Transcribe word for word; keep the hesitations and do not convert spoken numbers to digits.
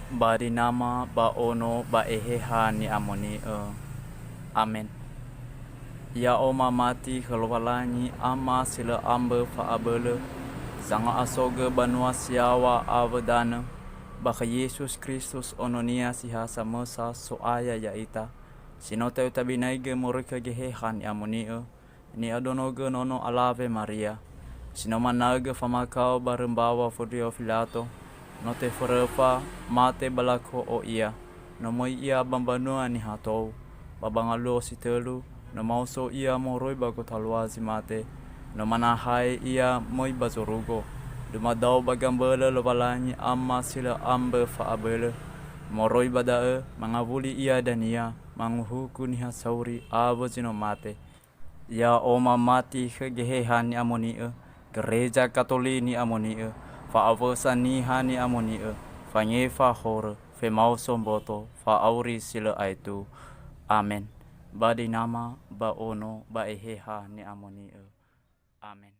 Ba dinama ba ono ba eheha ni'amoni'ö. Amen. Ya'o mamati khö Lowalangi Ama si lö ambö fa'abölö, zanga'asogö banua si yaŵa awö danö, ba khö Yesus Kristus Ono-Nia si ha samösa So'aya ya'ita, si no ta'uta binaigö moroi khö Geheha ni'amoni'ö, ni'adonogö nono alawe Maria, si no manaögö famakao barö mbaŵa fondrua Filato, no teföröfa, mate ba lako'o ia, no möi ia ba mbanua niha tou, ba ba ngaluo si tölu, no maoso ia moroi ba gotalua zi mate, no manahae ia möi ba zorugo, dumadao ba gambölö Lowalangi Ama si lö ambö fa'abölö. Moroi ba da'ö, mangawuli ia dania, manguhuku niha sauri awö zi no mate. Ya'o mamati khö Geheha ni'amoni'ö, Gereja Katoli ni'amoni'ö, fa'awösa niha ni'amoni'ö, fangefa horö, femaoso mboto, fa'auri si lö aetu. Amen. Ba dinama, ba ono, ba eheha ni'amoni'ö. Amen.